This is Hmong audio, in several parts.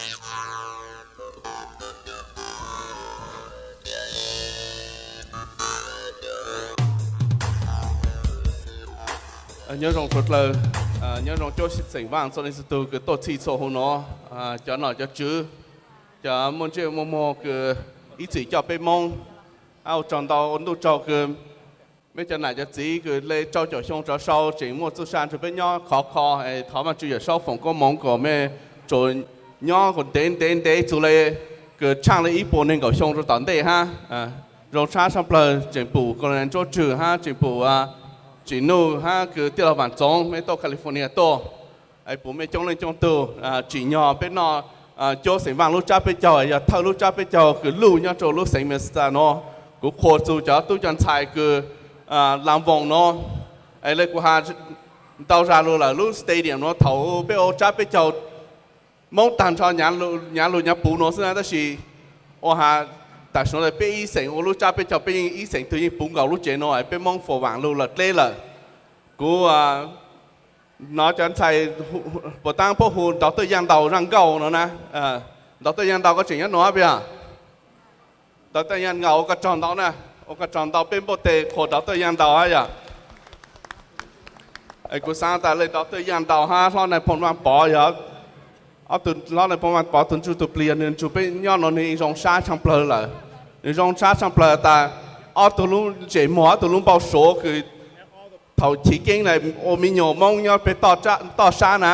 Nyob zoo suav dlawg, nyob zoo cuab xeem Vaaj txhua leej txhua tug kws tuaj txhij txhua huv nuav, cov nom cov tswv, cov muaj ntsej muaj muag kws ib txwm coj peb Moob ua tsaug ntau, ua ntuj tsaug kws mej cov nam cov txiv kws le rau caum xyoo rov sau tseem muaj txuj sa nrug peb nyob khov kho. Thov Vaajtswv Yawm Saub foom koob moov kom mej tsuas nyob kom ntev ntev ntev txug le kws tshaaj le ib puas neeg nkaum xyoo rua tom ntej hab. Zoo sab tshaj plawg tseem pum Colonel Nruab Tswg hab tseem pum Tsim Nuj hab kws tij laug Vaam Txoov mej tuaj California tuaj, pum mej coob leej coob tug tsim nyog peb noj cuab xeem Vaaj lub tsab peb caug, yog thawj lub tsab peb caug kws luj nyob rua lub xeev Minnesota nuav. Kuv qhuas txug cov tub cov ntxhais kws laa voos nuav, le kuv has ntau zag lug lawm lub stadium nuav thaum peb ua tsab peb caug Moob taag nrho nyav lug nyav puv nuav xwb na, tab sis ua has tam sim nuav peb ib xeem ua lub tsab peb caug peb yeej ib xeem tug yeej puv nkaus lub tsev nuav, peb Moob foob vaam lug lawm dleb lawm. Kuv nov cov ntxhais puas taab puab hu Doctor Yaaj Ntaus Zaaj Nkauj nuav na. Doctor Yaaj Ntaus koj tseem nyob nuav puas yog? Doctor Yaaj Ntaus ua koj tsaug ntau na, ua koj tsaug ntau peb npuaj tes qhuas Doctor Yaaj Ntaus hab yog. Kuv xaav tas le Doctor Yaaj Ntaus hab hlob Nais Phoo Vaaj Pov yog ob tug, hlob Nais Phoo Vaaj Pov tug ntsuj tug plig yog nwg nrug peb nyob nuav nwg zoo sab tshaj plawg lawm. Nwg zoo sab tshaj plawg tas ob tug lub ntsej muag ob tug lub npau suav kws thaum chiv keeb ua me nyuam Moob nyob peg toj sab na,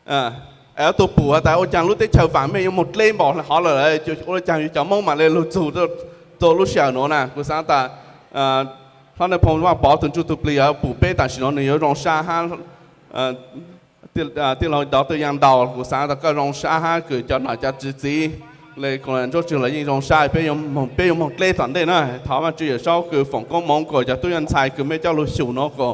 es ob tug pum has tas ua caag lub teb chaws vaam meej yuav moog dleb npaum hov lawm, ua le caag yug cov Moob maam le lug txug txug lub sij hawm nuav na. Kuv xaav tas hlob Nais Phoo Vaaj Pov tug ntsuj tug plig yog pum peb tam sim nuav nwg yuav zoo sab hab. Tij laug Doctor Yaaj Ntaus, kuv xaav tas koj zoo sab hab kws cov nom cov tswv txiv le Colonel Nruab Tswg los yeej zoo sab, peb yuav moog dleb tom ntej na. Thov Vaajtswv Yawm Saub kws foom koob moov kom cov tub cov ntxhais kws mej coj lug xyum nuav kom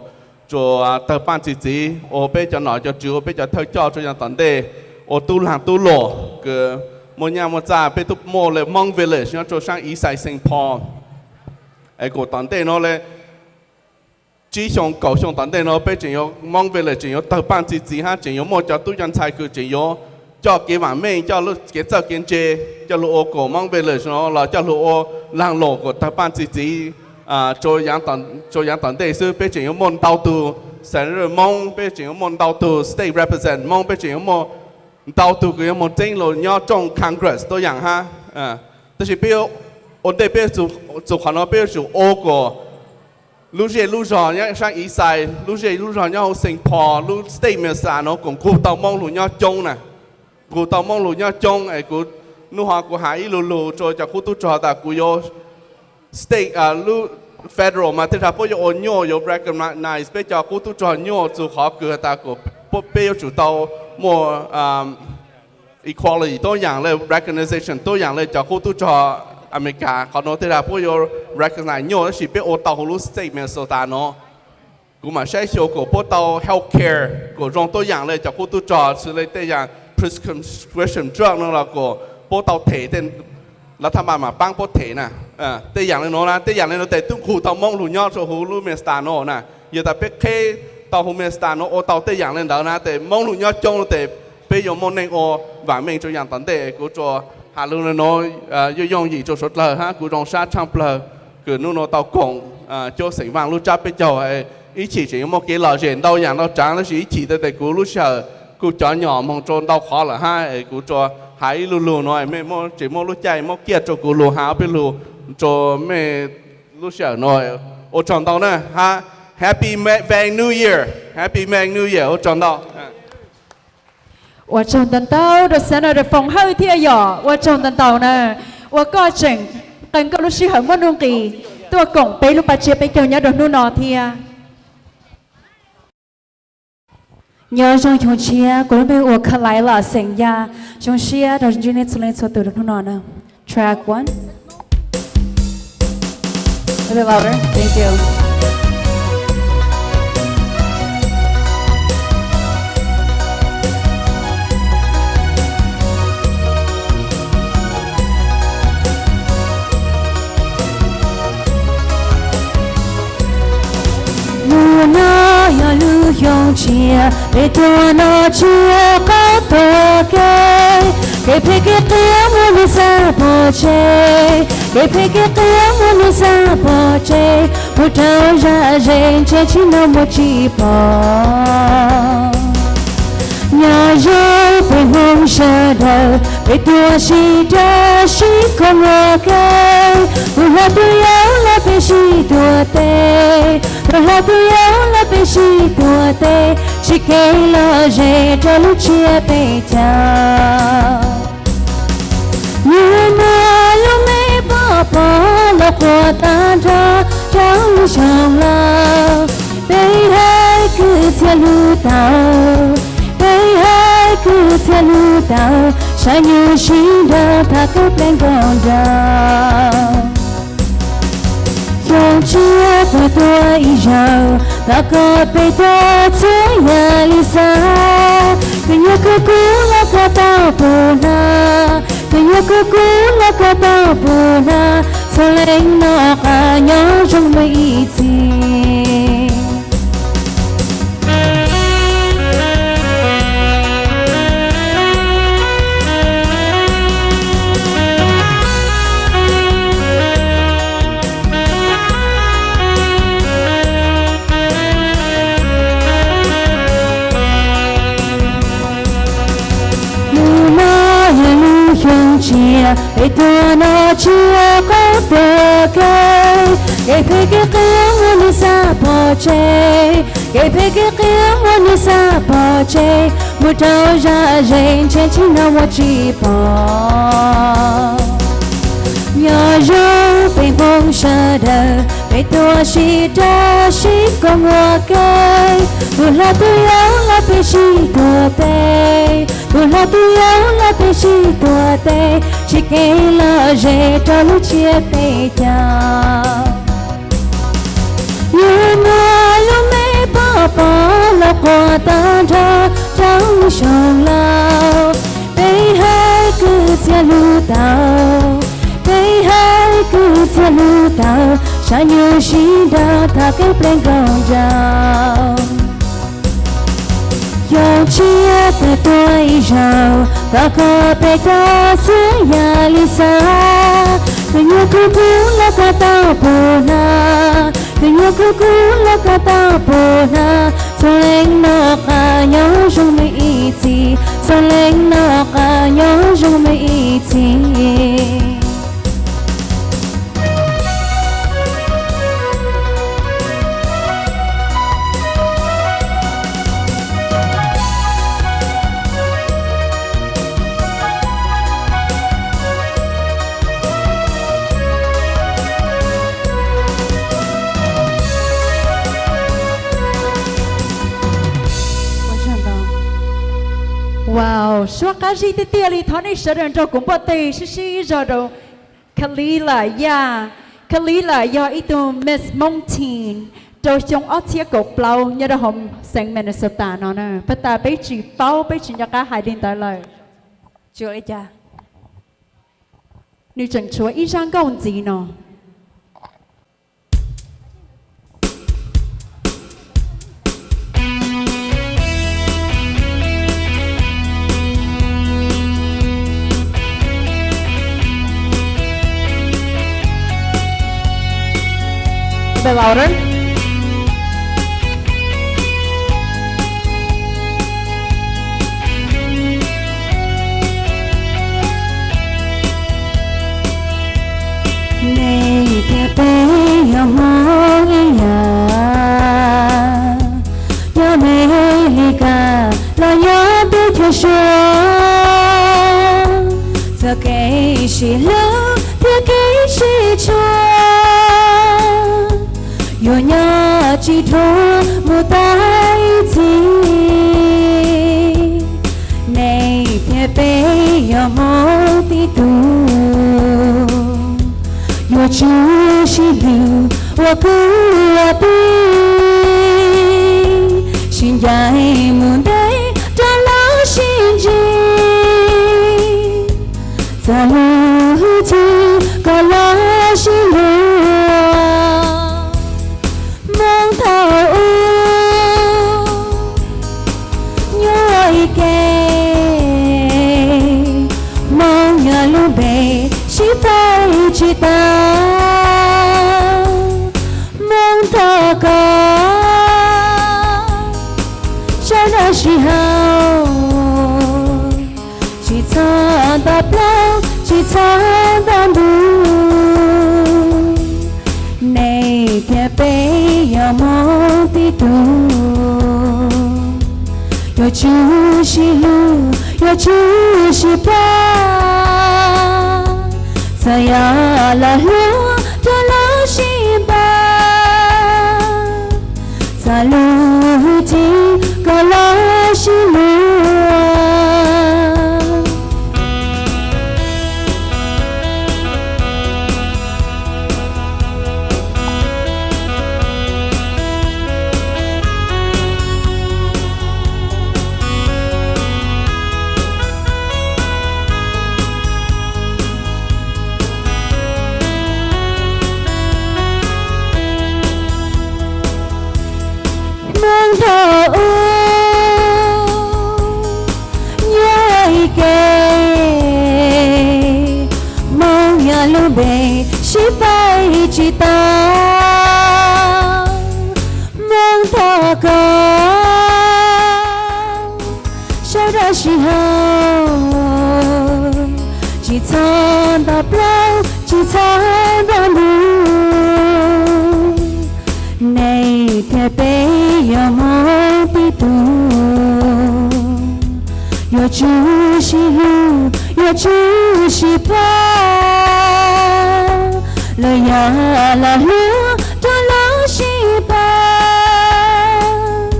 tsuas tawg paaj txi txiv ua peb cov nom cov tswv, ua peb cov thawj coj rua yaam tom ntej, ua tub laag tub luam kws muaj nyaj muaj txaj. Peb tub muaj le Hmong Village nyob rua saab Eastside Saint Paul. Es kuas tom ntej nuav le tsib xyoo kaum xyoo tom ntej nuav peb tseem yuav Hmong Village tseem yuav tawg paaj txi txiv hab tseem yuav muaj cov tub cov ntxhais kws tseem yuav coj kev vaam meej, coj kev txawj kev ntse, coj lug ua kom Hmong Village nuav los coj lug ua laag luam kom tawg paaj txi txiv rua yaav tom ntej xwb. Peb tseem yuav muaj ntau tug senator Moob, peb tseem yuav muaj ntau tug state representative Moob, peb tseem yuav muaj ntau tug kws yuav moog txeeb lug nyob rooj Congress tuab yaam hab. Tab sis peb ua ntej peb txug qhov nuav peb yuav tsum ua kom lub zej lub zog nyob saab Eastside, lub zej lub zog nyob huv Saint Paul, lub state Minnesota nuav kom nqug tau Moob lug nyob coob na, nqug tau Moob lug nyob coob. Es kuv nub hov kuv has ib lu lug rua cov qub tub rog tas kuv yuav state, lub federal mas tej zag puab yuav ua nyuaj, yuav recognize peb cov qub tub rog nyuaj txug qhov kws has tas kom peb yuav tsum tau muaj equality tuab yaam le recognition tuab yaam le cov qub tub rog Amelikas. Qhov nuav tej zag puab yuav recognize nyuaj, tab sis peb ua tau huv lub state Minnesota nuav. Kuv mam saib xyuas kom puab tau health care kom zoo tuab yaam le cov qub tub rog, xws le tej yaam prescription drug no los kom puab tau them, lawv thaj ma mam paab puab them na. Tej yaam le nuav na, tej yaam le nuav tes tub nqug tau Moob lug nyob rua huv lub Minnesota nuav na. Yog tas peb qheb tau huv Minnesota nuav ua tau tej yaam le ntawd na tes Moob lug nyob coob tes peb yuav muaj neej ua vaam meej rua yaam tom ntej. Kuv tsuas has lug le nuav yooj yooj yim rua suav dlawg hab kuv zoo sab tshaj plawg kws nub nuav tau koom cuab xeem Vaaj lub tsab peb caug. Ib chim tseem yuav muaj kev lom zem ntau yaam ntau tsaav, tab sis ib chim tes kuv lub sij hawm kuj cov nyom moog rua ntau qhov lawm hab es kuv tsuas has ib lu lug nuav, mej tseem muaj lub caij muab kiaj rua kuv lug has ob peb lug rua mej lub sij hawm nuav. Ua tsaug ntau na hab, Happy Van New Year, Happy Van New Year, ua tsaug ntau. Ua tsaug ntau ntau rua Senator Foom Hawj thiab yom, ua tsaug ntau ntau na, uas koj tseem qee koj lub sij hawm muab nuj nqis tuaj koom peb lub paj tsiab peb caug nyob rau hnub no thiab. Nyob zoo xyoo tshiab, kuv lub npe hu ua Kalila xeem Yaj. Zoo siab rau tsoom txhua leej txhua tus rau hnub no na. Track one. A little louder. Thank you. Hnub no yog lub xyoo tshiab, peb tuaj noj tsiab qaub tuag kev. Kev phem kev qias muab nws xa pov tseg, kev phem kev qias muab nws xa pov tseg, mus rau zaj ze ntshe tsis hnov muaj tsis pom. Nyob zoo peb Hmoob sawv daws, peb tuaj sib dawb sib koom ua ke, tus hlob tus yau los peb sib tuav tes, tus hlob tus yau los peb sib tuav tes, tsis kev lom zem rau lub tsiab peb caug. Yus muaj lub me pov pob los quaj tag nrho rau xyoo laus. Peb hais kwv txhiaj hlub tau, peb hais kwv txhiaj hlub tau, saib nyuj sib nraus tham keeb pleev nkauj nraug. Xyoo tshiab tawm tuaj ib zaug, tom qab peb tuaj txhua yam li xav. Kws nyuaj kws kub los koj tau pum hnav, kws nyuaj kws kub los koj tau pum hnav, txhua leej noj qab nyob zoo me ib txhis. Hnub no yog lub xyoo tshiab, peb tuaj noj tsiab qaub tuag kev, kev phem kev qias muab nws xa pov tseg, kev phem kev qias muab nws xa pov tseg, mus rau zaj ze ntshe tsis hnov muaj tsis pom. Nyob zoo peb Hmoob sawv daws, peb tuaj sib dawb sib koom ua ke, tus hlob tus yau los peb sib tuav tes, tus hlob tus yau los peb sib tuav tes, tsis kev lom zem rau lub tsiab peb caug. Yus muaj lub me pov pob los quaj tag nrho rau xyoo laus. Peb hais kwv txhiaj hlub tau, peb hais kwv txhiaj hlub tau, saib nyuj sib nraus tham keeb pleev nkauj nraug. Xyoo tshiab tawm tuaj ib zaug, tom qab peb tuaj txhua yam li xav. Kws nyuaj kws kub los koj tau pum hnav, kws nyuaj kws kub los koj tau pum hnav, txhua leej noj qab nyob zoo me ib txhis, txhua leej noj qab nyob zoo me ib txhis. Wow, suab qab zib tiag tiag li. Thov nej sawv daws nrog kuv npuaj tes sib sib zog rau Kalila Yaj. Kalila yog ib tug Miss Hmoob Teen rau xyoo ob txhiab kaum plaub nyob rau hauv xeev Minnesota no na. Pab tas peb tsis paub, peb tsis nco qab hais li ntawd lawm. Tsuas li cas? Nws tseem tshuav ib zaj nkauj ntxiv no. A bit louder. Nej thiab peb yog Hmoob ib yam, nyob Amelikas los nyob teb chaws Suav, txoj kev sib hlub thiab kev sib tshua yuav nyob tsis dhau mus tag ib txhis. Nej thiab peb yog Hmoob tib tug, yuav tsum sib hlub ua kwv ua tij, sib ncaim mus ntev rov los sib ntsib. Txoj lus hwj chim kom los sib luag, Hmoob thaum ub nyob ua ib ke, Txog nto plaub tsis txog nto ntuj, nej thiab peb yog hmoob tib tug. Yuav tsum sib hlub, yuav tsum sib pab, txawm yog los hluas rau los sib npab, txoj lus hwj chim kom los sib luag. Hmoob thaum ub nyob ib ke, Hmoob yog lub npe sib faib tsis tau. Hmoob thov koj sawv daws sib haum, tsis txhob nto plaub, tsis txhob nto ntuj. Nej thiab peb yog hmoob tib tug, yuav tsum sib hlub, yuav tsum sib pab, los yog los hluas rau los sib pab,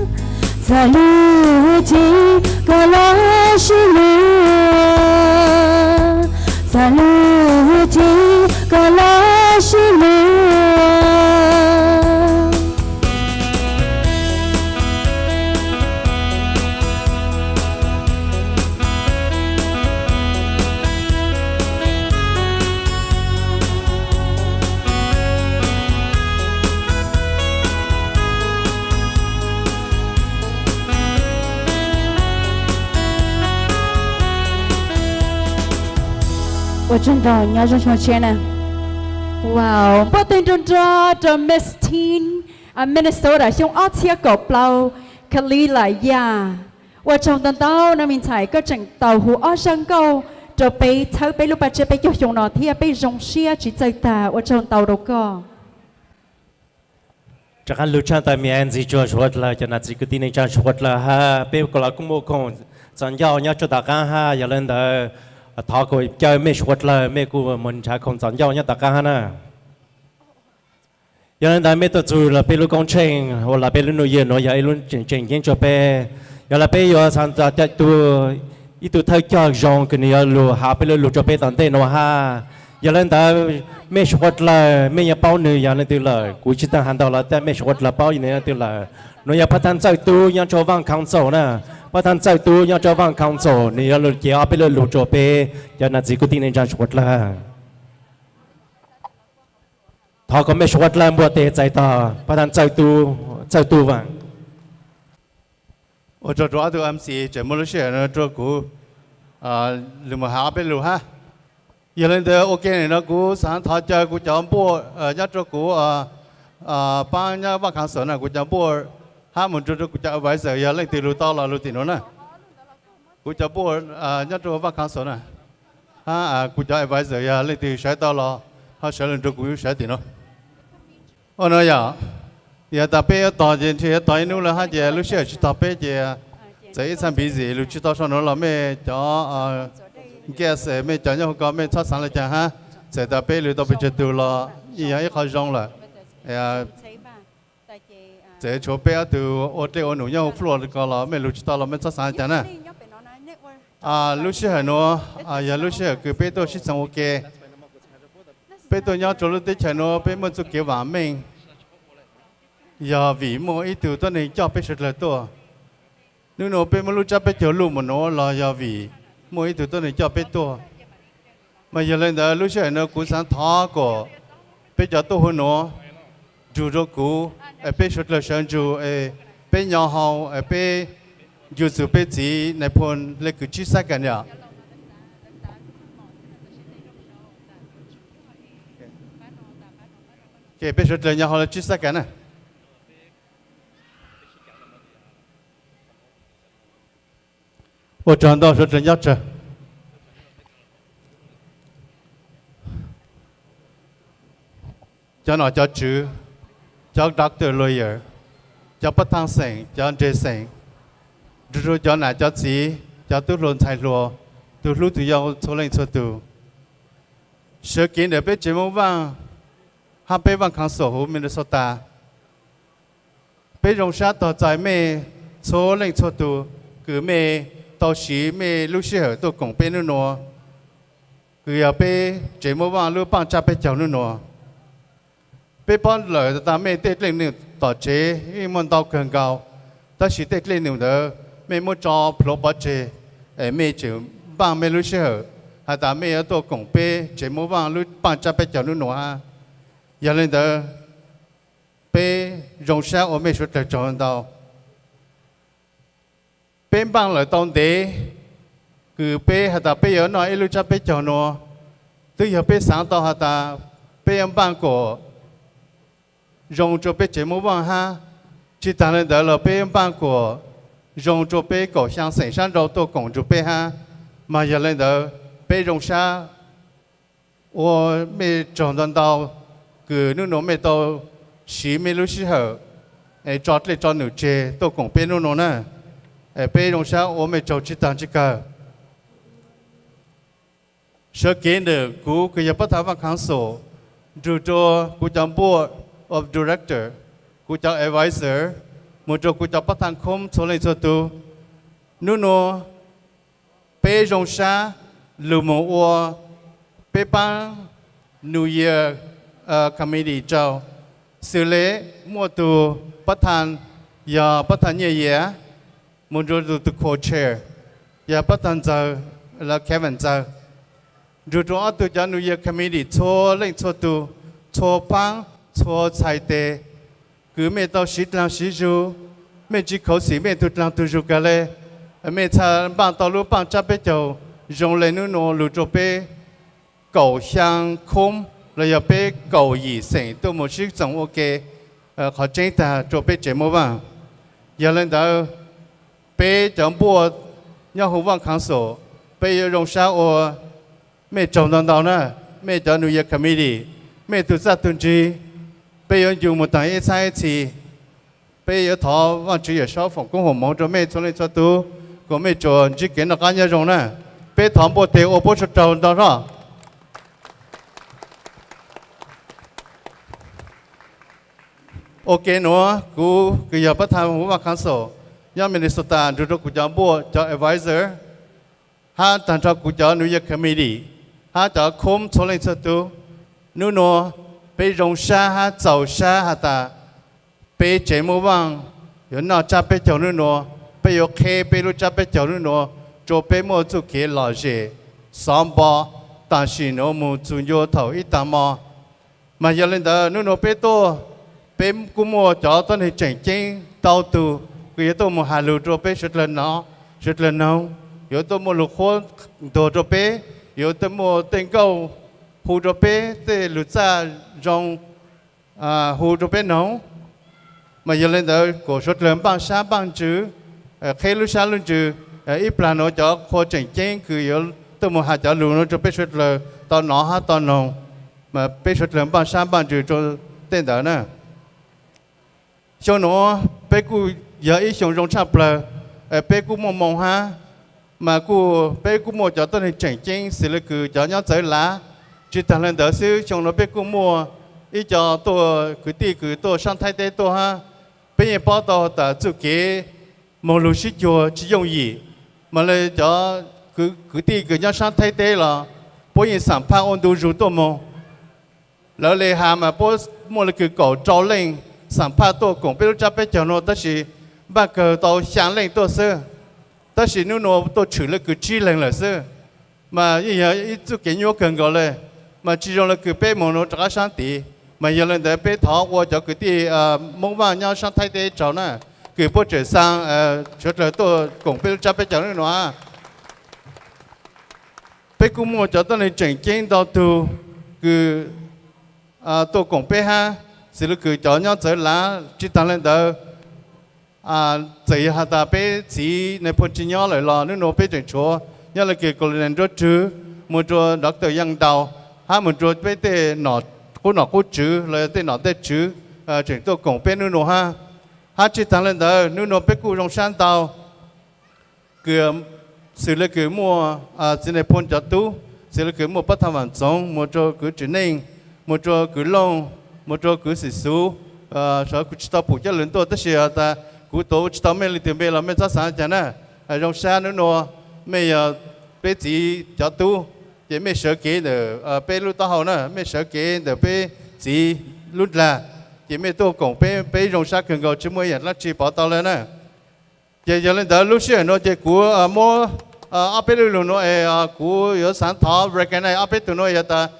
txoj lus hwj chim kom los sib luag, txoj lus hwj chim kom los sib luag. Ua tsaug ntau, nyob zoo xyoo tshiab na. Wow, npuaj teg nrog nrog rau Miss Teen Minnesota xyoo ob txhiab kaum plaub, Kalila Yaj. Ua tsaug ntau ntau no me ntxhais, koj tseem tau hu ob zaj nkauj rau peb txhawb peb lub paj tsiab peb caug xyoo no thiab peb zoo siab tsis txawj tag. Ua tsaug ntau rau koj. Rov qab lug tshaj tawm me ntsis tsuag suav dlawg cov nam txiv kwv tij neej tsaa suav dlawg hab, peb kuj los kuj muaj khoom txaus ncauj nyob rua tom qaab hab, yog le ntawd thov kuas caw mej suav dlawg mej kuj moog nrhav khoom txaus ncauj nyob tom qaab hab na. Yog le ntawd mej tuaj txug los peb lub koob tsheej uas los peb lub New Year nuav yog ib lub tseem tseem ceeb rua peb. Yog le peb yuav xaav tau ib tug thawj coj zoo kws nws yuav lug has peb lub lug rua peb tom ntej nuav hab. Yog le ntawd mej suav dlawg mej yeej paub nws yog leej twg lawm, kuv tsis tas has ntau los mej suav dlawg paub nws yog leej twg lawm. Nws yog Paj Thaj Txawj Tub nyob rua Vaaj Council na. Paj Thaj Txawj Tub nyob rua Vaaj Council, nws yuav lug cev ob peb lub lug rua peb cov nam txiv kwv tij neej tsaa suav dlawg. Thov kom mej suav dlawg npuaj teg txais tog Paj Thaj Txawj Tub, Txawj Tub Vaaj. Ua tsaug rua ob tug MC tseem muaj lub sij hawm no rua kuv lug moog has ob peb lug hab. Yog le ntawd ua ke nim no kuv xaav thov caw kuv cov npuaj nyob rua kuv paab nyob Vaaj Council na, kuv cov npuaj hab moog rua rua kuv cov advisor yog leej twg lug tau los lug tim nuav na. Kuv cov npuaj nyob rua Vaaj Council na, hab kuv cov advisor yog leej twg sawv tau los ho sawv lug nrug kuv sawv tim nuav. Ua no yog, yog tas peb yuav tog ces ntshe yuav tog ib nub lawm hab ces lub sij hawm tsis tog peb ces txawm ib txha busy lug tsis tau sau nuav los mej cov guest mej cov nyob huv ko mej txhob xaav le caag hab. Txawm tas peb lug tau pes tsawg tug los yog ib qho zoo lawm. Txawm tshuav peb ob tug ua dlej ua num nyob huv floor ko los mej lug tsis tau los mej txhob xaav le caag na. Lub sij hawm nuav yog lub sij hawm kws peb tuaj sib txoos ua ke. Peb tuaj nyob rua lub teb chaws nuav peb muaj txuj kev vaam meej, yog vim muaj ib tug tuab neeg coj peb suav dlawg tuaj. Nub nuav peb muaj lub tsab peb caug luj moog nuav los yog vim muaj ib tug tuab neeg coj peb tuaj. Mas yog le ntawd lub sij hawm nuav kuv xaav thov kom peb cov tuaj huv nuav nrug rua kuv, es peb suav dlawg sawv nrug, es peb nyo hau, es peb ncu txug peb txiv nais phoo le kws tsib sab kas yom. Peb suav dlawg nyo hau le tsib sab kas na. Ua tsaug ntau suav dlawg nyob tsawg. cov nom cov tswv, cov doctor lawyer, cov pab thaj xeem, cov ntseg xeem, nrog rau cov nam cov txiv, cov tub hluas ntxhais hluas, tus hlub tus yau txhua leej txhua tus. Sawv kev ntawm peb tsev Moob Vaaj hab peb Vaaj Council huv Minnesota, peb zoo sab tog txais mej txhua leej txhua tug kws mej tau siv mej lub sij hawm tuaj koom peb nub nua, kws yog peb tsev Moob Vaaj lub paaj tsab peb caug nub nua. Peb paub lawm tas mej tej dlej num tom tsev yeej muaj ntau kawg nkaus, tab sis tej dlej num ntawd mej muab tso plhuav pov tseg, es mej tseem npaaj mej lub sij hawm has tas mej yuav tuaj koom peb tsev Moob Vaaj lub paaj tsab peb caug nub nua hab. Yog le ntawd, peb zoo sab ua mej suav dlawg tsaug ntau. Peb npaaj lawm tau ntev, kws peb has tas peb yuav noj ib lub tsab peb caug nua, twb yog peb xaav tau has tas peb yuav npaaj kuas zoo rua peb tsev Moob Vaaj hab. Tsi taag le ntawd los peb yuav npaaj kuas zoo rua peb kaum xyaa xeem sab nrau tuaj koom nrug peb hab. Mas yog le ntawd, peb zoo sab ua mej tsaug ntau ntau, kws nub nua mej tau siv mej lub sij hawm es tso dlej tso num tseg tuaj koom peb nub nua na. Peb zoo sab ua mej tsaug tsi taag tsi kawg. Sawv kev ntawm kuv kws yog pab thaj Vaaj Council, nrug rua kuv cov board of director, kuv cov advisor, moog rua kuv cov pab thaj khoob txhua leej txhua tug, nub nua peb zoo sab lug moog ua peb paab New Year committee rau. Xws le muaj tug pab thaj yog pab thaj Nyiaj Yias, moog rua tug co-chair yog pab thaj Ntxawg, Kevin Ntxawg, nrug rua ob tug cov New Year committee txhua leej txhua tug, txhua paab, txhua txhais tes, kws mej tau siv dlaag siv zug, mej tsi khuv xim mej tug dlaag tug zug kag le, mej txhaj npaaj tau lub paaj tsab peb caug zoo le nub nua lug rua peb kaum xyaa khoob los yog peb kaum yim xeem tuaj moog sib txoos ua ke. Qhov tseeb taag rua peb tsev Moob Vaaj. Yog le ntawd, peb cov npuaj nyob huv Vaaj Council, peb yuav zoo sab ua mej tsaug ntau ntau na. Mej cov New Year committee, mej tug txaj tug ntsig, peb yuav ncu moog taag ib txhab ib txhis. Peb yuav thov Vaajtswv Yawm Saub foom koob foom moov rua mej txhua leej txhua tug, kuas mej tsuas ntsib kev noj qaab nyob zoo na. Peb thov npuaj teg ua puab suav dlawg ntau hlo. Ua ke nuav kuv kws yog pab thaj huv Vaaj Council nyob Minnesota nrug rua kuv cov npuaj cov advisor, hab taag nrho kuv cov New Year committee, hab cov khoob txhua leej txhua tug, nub nua peb zoo sab hab txaus sab has tas peb tsev Moob Vaaj yuav noj tsab peb caug nub nua, peb yuav qheb peb lub tsab peb caug nub nua rua peb muaj txuj kev lom zem xov npo, tam sim nuav moog txug ncua thaum ib taag mo. Mas yog le ntawd nub nua peb tuaj, peb kuj muaj cov tuab neeg tseem ceeb ntau tug kws yuav tuaj moog has lug rua peb suav dlawg noog, yuav tuaj muaj lug qhuab ntuas rua peb, yuav tuaj muaj tej nkauj hu rua peb, tej lug txaj zoo hu rua peb noog. Mas yog le ntawd kuas suav dlawg npaaj sab npaaj ntsws, qheb lub sab lub ntsws, ib plag nuav cov qhua tseem ceeb kws yuav tuaj moog has cov lug nuav rua peb suav dlawg tau nov hab tau noog, mas peb suav dlawg npaaj sab npaaj ntsws rua tej ntawd na. Xyoo nuav peb kuj yog ib xyoo zoo tshaj plawg, peb kuj muaj moo hab, mas kuj peb kuj muaj cov tuab neeg tseem ceeb xws le kws cov nyob Txawv Lav. Tsi taag le ntawd xwb, xyoo nuav peb kuj muaj ib co tuaj kwv tij kws tuaj saab Thaib teb tuaj hab. Peb yeej paub tau tas txuj kev moog lug sib cuag tsi yooj yim, mas le cov kwv tij kws nyob saab Thaib teb los puab yeej xam phaj ua ntu zug tuaj moog. Lawv le has mas puab muaj le kws kaum rau leej xam phaj tuaj koom peb lub tsab peb caug nuav, tab sis npaj kawg tau xyaa leej tuaj xwb, tab sis nub nua tuaj tshwm le kws tsib leeg lawm xwb. Mas yeej yog ib txuj kev nyuaj kawg nkaus le, mas tsi zoo le kws peb moog nuav rov qab saab tid. Mas yog le ntawd peb thov ua cov kwv tij Moob Vaaj nyob saab Thaib teb tsaug na, kws puab tseem xaa suav dlawg tuaj koom peb lub tsab peb caug nub nua. Peb kuj muaj cov tuab neeg tseem ceeb ntau tug kws tuaj koom peb hab, xws le kws cov nyob Txawv Lav. Tsi taag le ntawd, txawm yog has tas peb txiv Nais Phoo tsi nyob lawm los nub nua peb tseem tshuav nyob le kws Colonel Nruab Rwg, moog rua Doctor Yaaj Dau, hab moog rua peb tej nom qub nom qub tswv los yog tej nom tej tswv tseem tuaj koom peb hnub nua hab. Hab tsis taag le ntawd, hnub nua peb kuj zoo sab ntau kws xws le kws muaj txiv nais phoo cov tub, xws le kws muaj pab thaj Vam Txoov, muaj rua kwv Tsim Neej, muaj rua kwv Looj, muaj rua kwv Xim Xuv. Sawv kuv tsis tau pum coj lug tuaj tab sis tas kuv tuav tsis tau mej leej twg npe los mej txhob xaav caag na. Zoo sab hnub nua mej yog peb txiv cov tub, ces mej sawv kev ntawm peb lub taub hau na, mej sawv kev ntawm peb txiv lub ndlag, ces mej tuaj koom peb, peb zoo sab kawg nkaus tsis muaj ib yaam dlaab tsi pov tau le na. Ces yog le ntawd lub sij hawm nuav ces kuv muab ob peb lub lug nuav es kuv yuav xaav thov recognize ob peb tug nuav yog tas,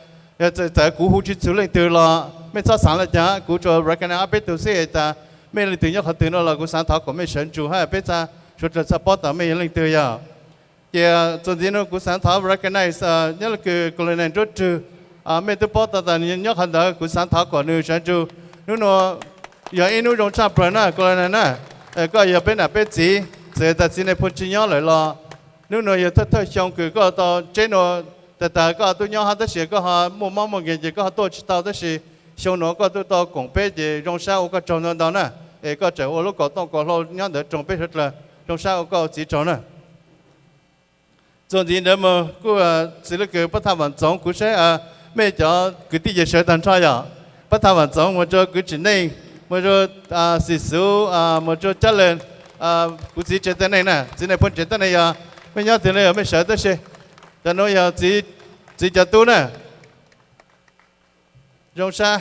yog txawm kuv hu tsis txug leej twg los mej txhob xaav le caag, kuv tsuas recognize ob peb tug xwb tas mej leej twg nyob qhov twg nuav los kuv xaav thov kom mej sawv ntsug hab peb txhaj suav dlawg txhaj paub tas mej yog leej twg yog. Ces txuas ntxiv nuav kuv xaav thov recognize nyob le kws Colonel Nruab Rwg, mej tub paub tas tas nyob qhov ntawd, kuv xaav thov kom nws sawv ntsug. Hnub nua yog ib hnub zoo tshaj plawg na Colonel na, koj yog peb nam peb txiv, txawm tas txiv nais phoo tsis nyob lawm los hnub nua yog thawj thawj xyoo kws koj tau tseb nua, tas tas koj tub nyob hab tab sis koj ho muaj mob muaj nkeeg ces koj ho tuaj tsis tau tab sis xyoo nuav koj tuaj tau koom peb ces zoo sab ua koj tsaug ntau ntau na, es koj tseem ua lub kaum tooj kaum hlau nyob ntawd roog peb suav dlawg, zoo sab ua koj txiv tsaug na. Txuas ntxiv ntawd mus kuj xws le kws pab thaj Vam Txoov, kuv saib mej cov kwv tij ces sawv tag nrho yog pab thaj Vam Txoov, mus rua kwv Tsim Neej, mus rua Xim Xuv, mus rua Cab Leeg, kuv txiv tsev tuab neeg na, txiv nais phoo tsev tuab neeg yog mej nyob twg ne yog mej sawv tab sis cov nuav yog txiv cov tub na. Zoo sab.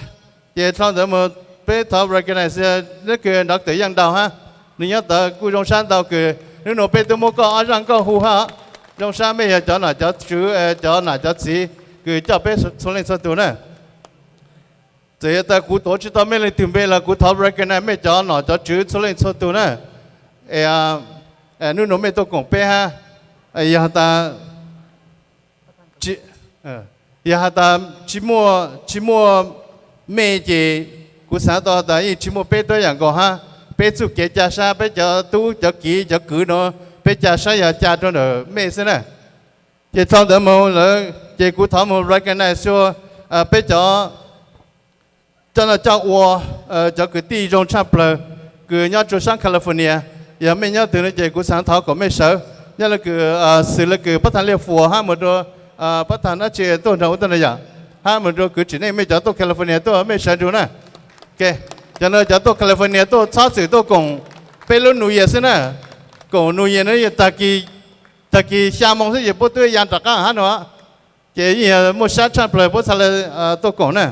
Ces dlhau ntawd mus peb thov recognize neb kws Doctor Yeej Daus hab, nws nyob tod kuj zoo sab ntau kws hnub nua peb tub muab koj ob zaaj nkauj hu hab. Zoo sab mej yog cov nom cov tswv, cov nam cov txiv kws coj peb txhua leej txhua tug na. Txawm yog tas kuv tuav tsis tau mej leej twg npe los kuv thov recognize mej cov nom cov tswv txhua leej txhua tug na. Es hnub nua mej tuaj koom peb hab, yog tas yog has tas tsis muaj, tsis muaj mej ces kuv xaav tau tas yeej tsis muaj peb tuab yaam nkaus hab. Peb txuj kev ca sab, peb cov tub cov kiv cov kwv nuav, peb ca sab yog ca rua ntawm mej xwb na. Ces dlhau ntawd mus lawm ces kuv thov mus recognize xyuas peb cov coj noj coj ua, cov kwv tij zoo tshaj plawg kws nyob rua saab California. Yog mej nyob twg no ces kuv xaav thov kom mej sawv, nyob le kws xws le kws pab thaj Liaj Fuas hab mus rua pab thaj dlaab tsi tuaj nrug ua tuaj na yom, hab mus rua kwv Tsim Neej, mej cov tuaj California tuaj mej sawv ntsug na. Cov nuav cov tuaj California tuaj txhob txwm tuaj koom peb lub New Year xwb na. Koom New Year no tag kis xya moo xwb ces puab twb ya rov qaab hab no, ces yeej yog muaj sab tshaj plawg puab txhaj le tuaj koom na.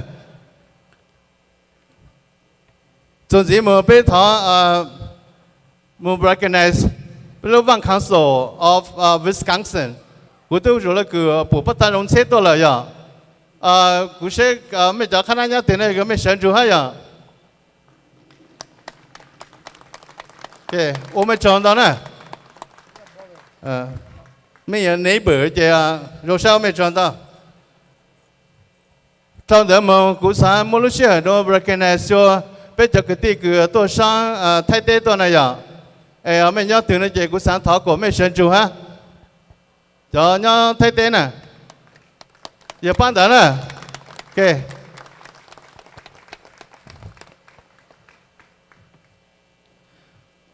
Txuas ntxiv mus peb thov mus recognize peb lub Vang Council of Wisconsin. Kuv twb zoo le kws pum pab thaj Zoo Ntxheb tuaj lawm yom. Kuv saib mej cov qhab nab nyob twg ne, mej sawv ntsug hab yom. Ua mej tsaug ntau na. Mej yog neighbor ces zoo sab ua mej tsaug ntau. Dlhau ntawd mus kuv xaav muab lub sij hawm nuav recognize xyuas peb cov kwv tij kws tuaj saab Thaib teb tuaj na yom. Es mej nyob twg no ces kuv xaav thov kom mej sawv ntsug hab. Cov nyob Thaib teb na, yog pab ntawd na.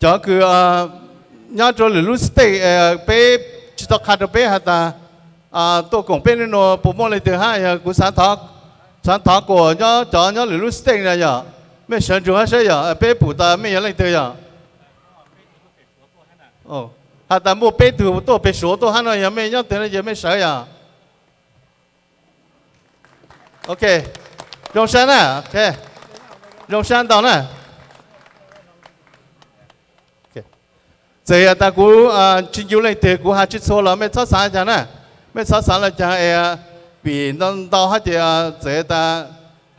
Cov kws nyob rua lwm lub state, peb tsis tau qha rua peb has tas tuaj koom peb nub nua puas muaj leej twg hab, yog kuv xaav thov kom nyob cov nyob lwm lub state na yom, mej sawv ntsug hab saib yom, peb pum tas mej yog leej twg yom. Has tas muaj peb tug tuaj peg Suav tuaj hab no, yog mej nyob twg no ces mej sawv yom. Ok, zoo sab na, zoo sab ntau na. Txawm tas kuv tsis ncu leej twg, kuv has tsis txhua los mej txhob xaav caag na, mej txhob xaav le caag es vim ntau hab ces txawm tas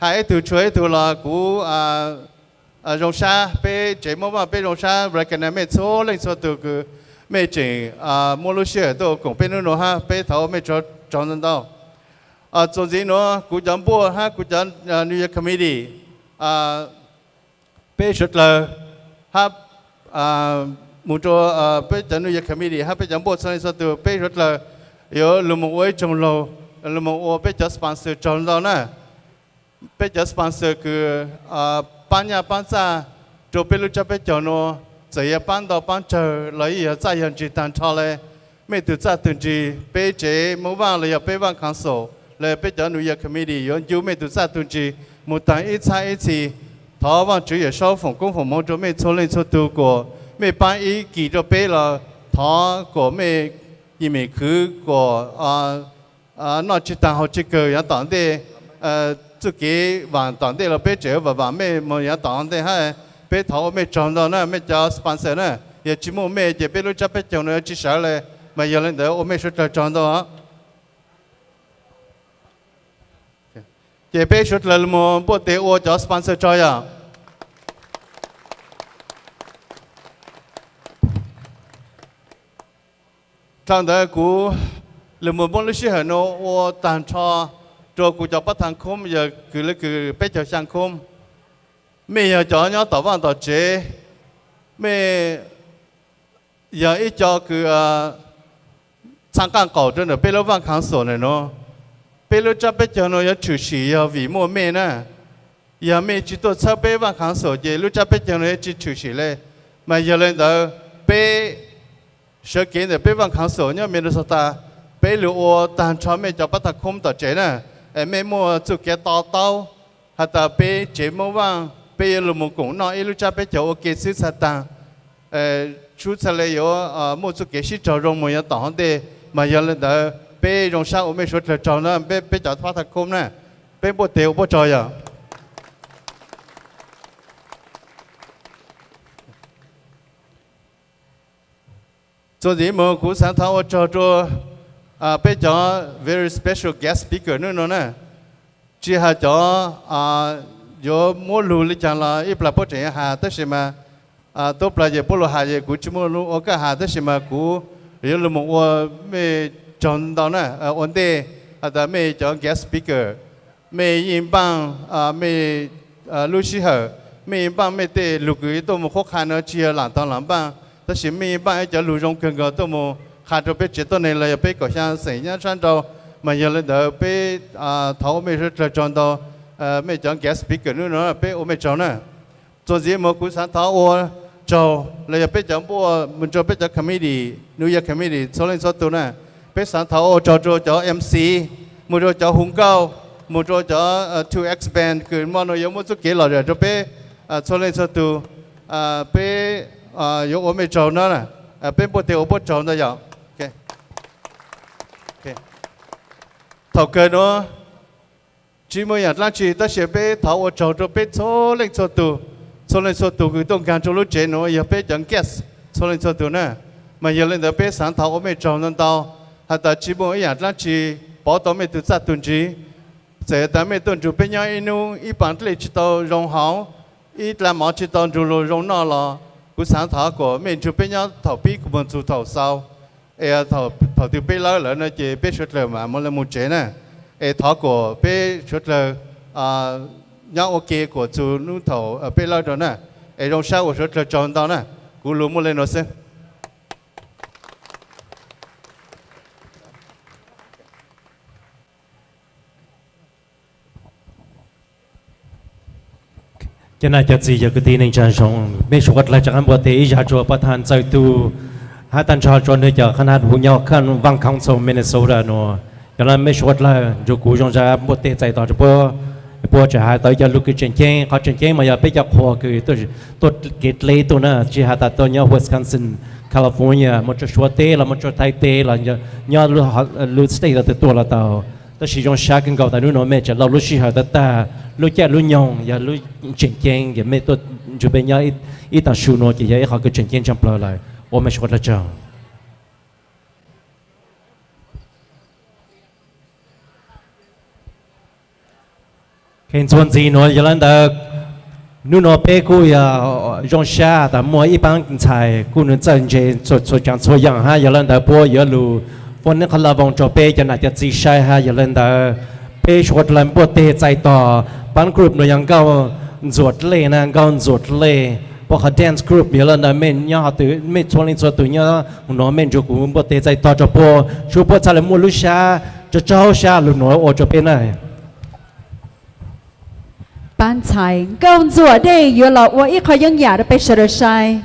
has ib tug tshua ib tug los kuv zoo sab, peb tsev Moob Vaj peb zoo sab recognize mej txhua leej txhua tug kws mej tseem muaj lub sij hawm tuaj koom peb nub nua hab peb thov ua mej tsaug ntau ntau. Txuas ntxiv nuav kuv cov npuaj hab kuv cov New Year Committee, peb suav dlawg hab mus rua peb cov New Year Committee hab peb cov npuaj txhua leej txhua tug, peb suav dlawg yuav lug moog ua ib tsoom laug, lug moog ua peb cov sponsor tsaug ntau na. Peb cov sponsor kws paab nyaj paab txaj rua peb lub tsab peb caug nuav, txawm yog paab ntau paab tsawg los yeej yog txaj yog ntsig taag nrho le. Mej tug txaj tug ntsig, peb tsev Moob Vaaj los yog peb Vaaj Council los yog peb cov New Year Committee yuav ncu mej tug txaj tug ntsig moog taag ib txhab ib txhis. Thov Vaajtswv Yawm Saub foom koob foom moov rua mej txhua leej txhua tug kuas mej paab ib kis rua peb los thov kuas mej yim mem khwv kuas noj tsi taag haus tsi kawg yav tom ntej. Txuj kev vaam tom ntej los peb tseem vaam vaam mej moog yav tom ntej hab. Peb thov ua mej tsaug ntau na mej cov sponsor na, yog tsi muaj mej ces peb lub tsab peb caug nuav yuav tsi sawv le, mas yog le ntawd ua mej suav dlawg tsaug ntau. Ces peb suav dlawg moog npuaj teg ua cov sponsor tsaug yog. Dlhau ntawd kuv lug moog muab lub sij hawm nuav ua taag nrho rua kuv cov pab thaaj khoob yog kws le kws peb caug xyaa khoob. Mej yog cov nyob tom vaaj tom tsev, mej yog ib co kws txhaj qaaj qaum rua ntawm peb lub Vaaj Council nuav. Peb lub tsab peb caug nuav yuav tshwm sim yog vim muaj mej na. Yog mej tsi tuaj txhawb peb Vaaj Council ces lub tsab peb caug nuav yuav tsi tshwm sim le. Mas yog le ntawd peb sawv kev ntawm peb Vaaj Council nyob Minnesota, peb lug ua taag nrho mej cov pab thaaj khoob tom tsev na. Es mej muaj txuj kev to taub has tas peb tsev Moob Vaaj peb yuav lug moog koom noj ib lub tsab peb caug ua ke xwb txhaj taag. Sub txhaj le yuav muaj txuj kev sib raug zoo moog yav tom hov ntej, mas yog le ntawd peb zoo sab ua mej suav dlawg tsaug na peb cov pab thaaj khoob na. Peb npuaj teg ua puab tsaug yog. Txuas ntxiv moog kuv xaav thov ua tsaug rua peb cov very special guest speaker nub nua na. Tsi has cov yuav muab lug le caag los ib plag puab tseem yuav has tab sis mas tub plag ces puab lug has ces kuv tsi muaj lug ua kaj has tab sis mas kuv yuav lug moog ua mej tsaug ntau na. Ua ntej has tas mej cov guest speaker, mej yeej npaaj mej lub sij hawm, mej yeej npaaj mej tej lug kws tuaj moog qhuab qha nuav tsi yog laam tog laam npaaj, tab sis mej yeej npaaj ib cov lug zoo kawg nkaus tuaj moog qha rua peb tsev tuab neeg los yog peb kaum xyaa xeem nyob sab nrau. Mas yog le ntawd peb thov ua mej suav dlawg tsaug ntau, mej cov guest speaker nub nua peb ua mej tsaug na. Txuas ntxiv moog kuv xaav thov ua tsaug los yog peb cov npuaj moog rua peb cov committee, New Year Committee txhua leej txhua tug na. Peb xaav thov ua tsaug rua cov MC, moog rua cov hu nkauj, moog rua cov two X band kws mo nua yuav muab txuj kev lom zem rua peb txhua leej txhua tug. Peb yuav ua mej tsaug na, peb npuaj teg ua puab tsaug ntau yom. Thaum kawg nuav tsi muaj yaam dlaab tsi tab sis peb thov ua tsaug rua peb txhua leej txhua tug, txhua leej txhua tug kws tuaj nkaag rua lub tsev nuav yog peb cov guest txhua leej txhua tug na. Mas yog le ntawd peb xaav thov ua mej tsaug ntau ntau, has tas tsi muaj ib yaam dlaab tsi pov tau mej tug txaj tug ntsig. Txawm tas mej tuaj nrug peb nyob ib nub ib paam dlej tsi tau zoo hauv, ib dlaa mov tsi tau nrug luas zoo noj los kuv xaav thov kuas mej nrug peb nyob thaum pib moog txug thaum xaus, es thaum twg peb lawb lawm no ces peb suav dlawg mam muab le moog tsev na. Es thov kuas peb suav dlawg nyob ua ke kuas txug nub thaum peb lawb rua na. Es zoo sab ua suav dlawg tsaug ntau na. Kuv lug muaj le nuav xwb. Cov nam cov txiv cov kwv tij neej tsaa zoo, mej suav dlawg rov qaab npuaj teg ib zag rua pab thaaj ntxawg tug hab taag nrho rua nwg cov qhab nab hu nyob Vaaj Council Minnesota nuav. Yog le mej suav dlawg nrug kuv zoo sab npuaj teg txais tos rua puab, puab tseem has tau ib co lug kws tseem ceeb. Qhov tseem ceeb mas yog peb cov qhua kws tuaj kev dleb tuaj na, tsi has tas tuaj nyob Wisconsin, California, moog rua Suav teb los moog rua Thaib teb los nyob lub state los twg tuaj los tau. Tab sis zoo sab kawg nkaus tas nub nuav mej tseem lauj lub sij hawm tag tag, lub caij lub nyoog yog lub tseem ceeb, yog mej tuaj nrug peb nyob ib taag su nuav ces yog ib qhov kws tseem ceeb tshaj plawg lawm. Ua mej suav dlawg tsaug. Ntxuag ntxiv nuav yog le ntawd, nub nuav peb kuj yog zoo sab tas muaj ib paab ntxhais kuj nwg txawj ntse txhua tsav txhua yaam hab. Yog le ntawd puab yuav lug foob neb qhov laj voos rua peb cov nam cov txiv saib hab. Yog le ntawd peb suav dlawg npuaj teg txais tos paab group nuav yog Nkauj Ntxuam Dlej na, Nkauj Ntxuam Dlej. Puab qhov dance group yog le ntawd mej nyob hov twg, mej txhua leej txhua tug nyob nuav mej nrug kuv npuaj teg txais tos rua puab, tsua puab txhaj le muaj lub sab tsaug tsaug sab lug nuav ua rua peb na. Pab ntxhais Nkauj Ntxuam Dej yuav los ua ib qho yeeb yam rau peb sawv daws saib.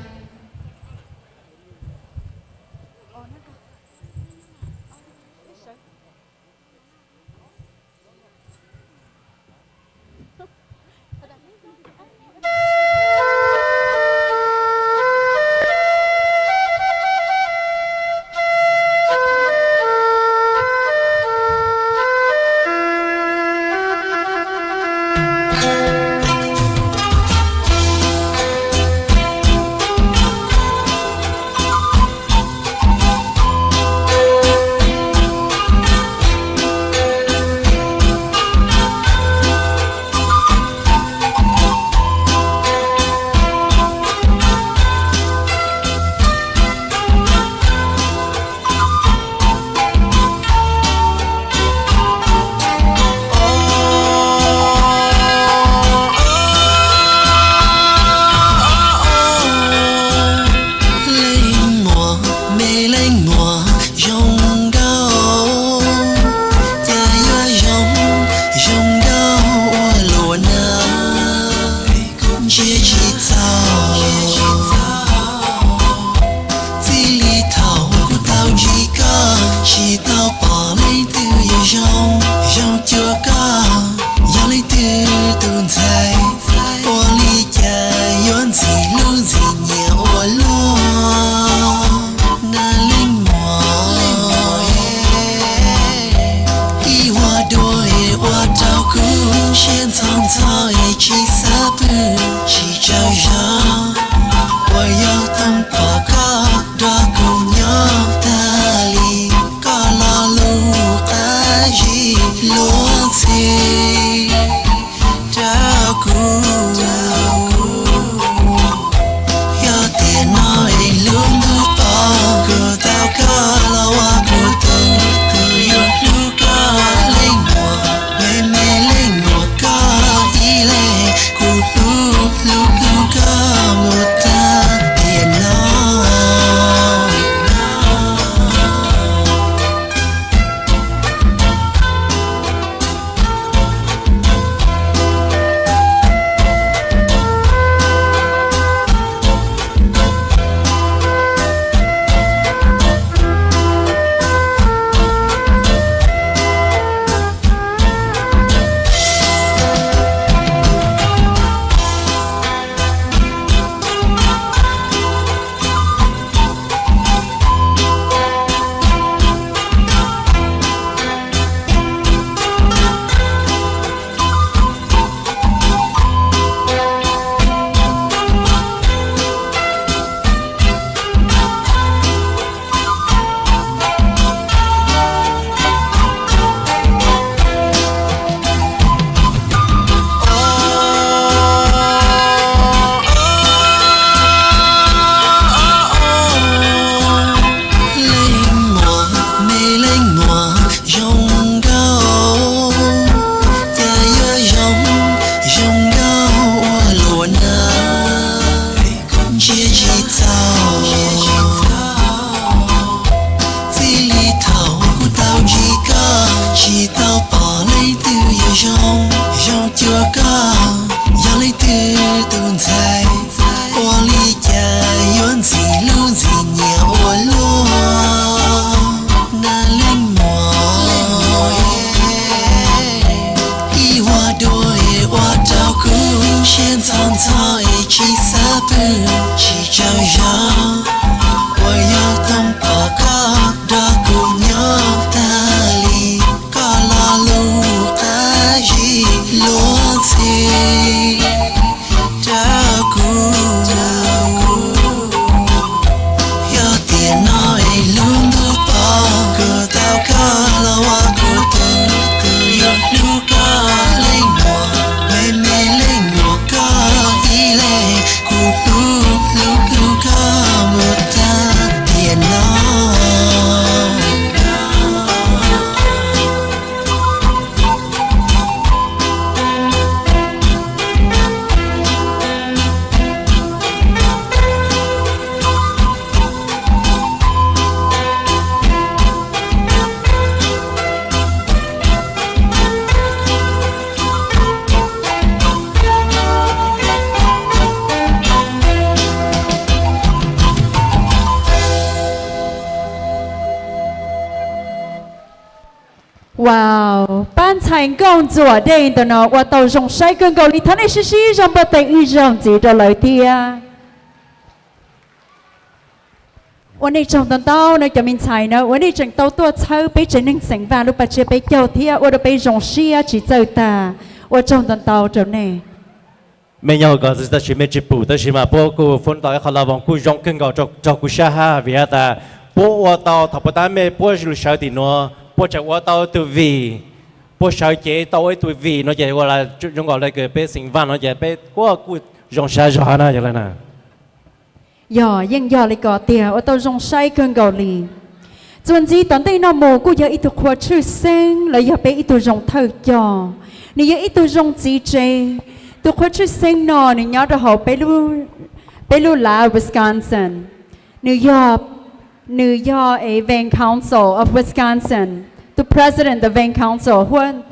Leej muam, me leej muam zoo nkauj, cas yuav zoo, zoo nkauj ua luaj na, ntsia tsis txaus. Txij li thaum kuv tau ntsib koj, tsis tau pom leej twg yuav zoo, zoo cuag koj. Yog leej twg tus ntxhais, ua li cas yuav ntxim hlub ntxim nyiam ua luaj na leej muam. Ib ua dua es ua rau kuv siab ntxhov ntxhov es tsis xav pw tsis tsaug zog. Uas yog toog pom koj nrog kuv nyob tag li, koj lo lus qab zib luag ntxhi rau kuv. Yog tiam no es lub ntuj tod kuv tau koj los ua kuv tus, kuv yuav hlub koj leej muam, me me leej muam koj ib leeg, kuv hlub hlub hlub koj mus tag tiam no. Leej muam, me leej muam zoo nkauj, cas yuav zoo, zoo nkauj ua luaj na, ntsia tsis txaus. Txij li thaum kuv tau ntsib koj, tsis tau pom leej twg yuav zoo, zoo cuag koj. Yog leej twg tus ntxhais, ua li cas yuav ntxim hlub ntxim nyiam ua luaj na leej muam. Ib ua dua es ua rau kuv siab ntxhov ntxhov es tsis xav pw tsis tsaug zog. Uas yog toog pom koj nrog kuv nyob tag li, koj lo lus qab zib luag ntxhi rau kuv. Yog tiam no es lub ntuj tod kuv tau koj los ua kuv tus, kuv yuav hlub koj leej muam, me me leej muam koj ib leeg, kuv hlub hlub hlub koj mus tag tiam no. Wow, pab ntxhais nkauj ntxuam dej ntawm no ua tau zoo saib kawg nkaus li, thov nej sib sib zog npau taws ib zaug ntxiv rau lawv thiab. Ua nej tsaug ntau ntau no cov me ntxhais na uas nej tseem tau tuaj txhawb peb tsev neeg xeem Vaj lub pas tsiab peb caug thiab ua rau peb zoo siab tsis txawj tag. Ua tsaug ntau ntau rau nej. Mej nyob hauv ko tab sis mej tsis pum tab sis mas puab kuj foob tau ib qho laj voos kuj zoo kawg nkaus rau kuv sab hab vim has tas puab ua tau thaum puag ta mej puab sawv tim nuav puab tseem ua tau ib tug vij, puab sawv cev tau ib tug vij no ces ua zoo nkaus le peb xeem Vaj no ces peb kuj zoo sab zog na yog le na. Yog, yeej yog li ko tiag, ua tau zoo saib kawg nkaus li. Txuas ntxiv tom ntej no mus kuj yog ib tug qhua tshwj xeeb los yog peb ib tug zoo thawj coj, nws yog ib tug zoo txiv tsev. Tus qhua tshwj xeeb no nws nyob rau hauv peb lub lav Wisconsin. Nws yog, nws yog ev Van Council of Wisconsin, tus president of Van Council, huab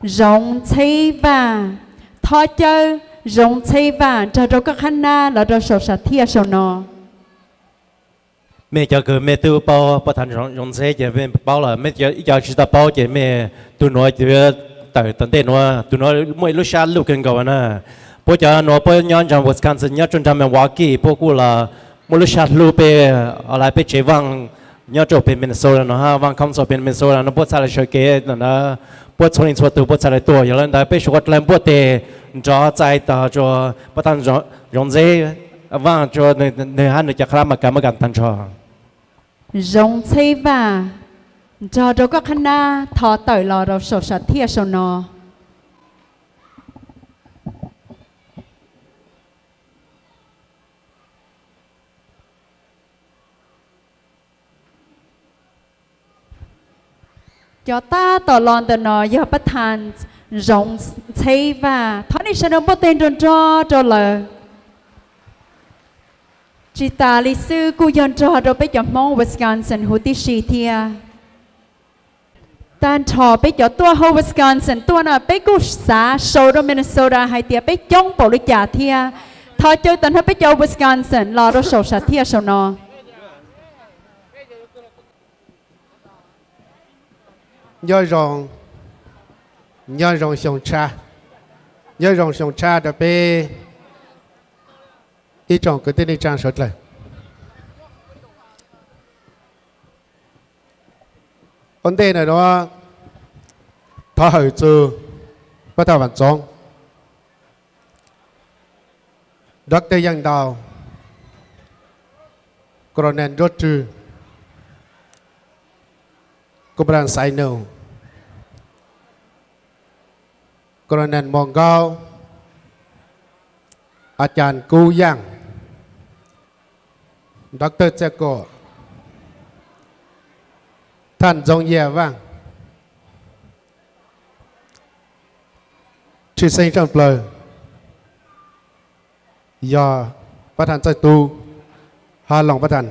Zoov Ntxheb Vaj. Thov caw Zoov Ntxheb Vaj nrog rau koj qhab nab los rau saum sam thiaj saum no. Mej cov kws mej twb paub pab thav Zoov Ntxheb ces mej paub lawm, mej ib co tsis tau paub ces mej, tus nuav yuav tawm tom ntej nuav, tus nuav muaj ib lub sab luj kawg nkaus na. Puab cov nuav puab nyob nraag Wisconsin, nyob rua nraag Milwaukee, puab kuj los muaj lub sab hlub peb, o la peb tsev vaaj nyob rau peg Minnesota no, vaaj council peg Minnesota no puab txhaj le sawv kev na, puab txhua leej txhua tug puab txhaj le tuaj. Yog le ntawd peb suav dlawg npuaj teg nrov txais tog rua pab thav Zoov Ntxheb Vaj rua nwg hab nwg cov qhab nab mas kav muab kav tag nrho. Zoov Ntxheb Vaj, nrog rau koj qhab nab thov tawm los rau saum sam thiaj saum no. Cov tab tom los ntawm no yog pab thav Zoov Ntxheb Vaj, thov nej sawv daws npuaj teg nrog nrog rau lawv. Tsis tas li xwb kuj yog nrog rau peb cov Hmoob Wisconsin huv tib si thiab. Tag nrho peb cov tuaj hauv Wisconsin tuaj no peb kuj xav sau rau Minnesota hais tias peb coob npaum li cas thiab. Thov caw tag nrho peb cov Wisconsin los rau saum sam thiaj saum no. Nyob zoo, nyob zoo xyoo tshaj, nyob zoo xyoo tshaj rau peb ib tsoom kwv tij neej tsaa suav dlawg. Ua ntej ntawm nuav thov hawm txug pab thav Vam Txoov, Doctor Yeej Ntau, Colonel Nruab Rwg, Colonel Xaiv Nug, Colonel Muas Nkaub, A Cas Kub Yaaj, Doctor Txia Kom, Thaj Ntxoov Yaj Vaaj, tshwj xeeb tshaj plawg yog pab thav Txawj Tub hab loos pab thav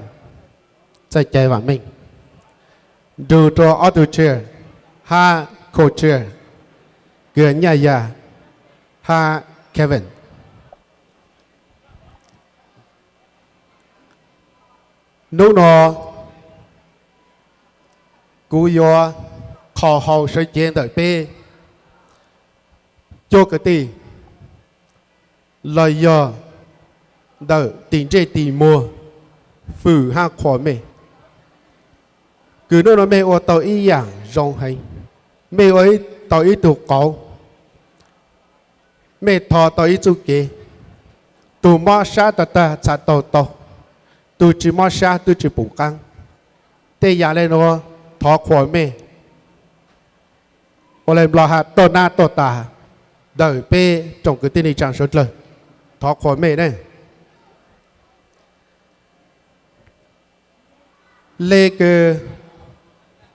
Txawj Cai Vaam Meej, nrug rua ob tug chair hab co-chair, Kws Nyaj Yaj hab Kevin. Hnub no kuv yuav qhos hau sawv cev ntawm peb cuab kwv tij los yog ntawm tim ntsej tim muag, fwm hab qhuas mej. Kws hnub no mej ua tau ib yaam zoo heev, mej ua tau ib tug qauv, mej thov tau ib txuj kev. Tug mob sab tag tag txhaj tau tau, tug tsis mob sab twb tsis pum qaab. Tej yam le nuav thov qhuas mej. Ua le Nplog has tuaj nab tuaj tas ntawm peb tsoom kwv tij neej tsaa suav dlawg, thov qhuas mej ne. Le kws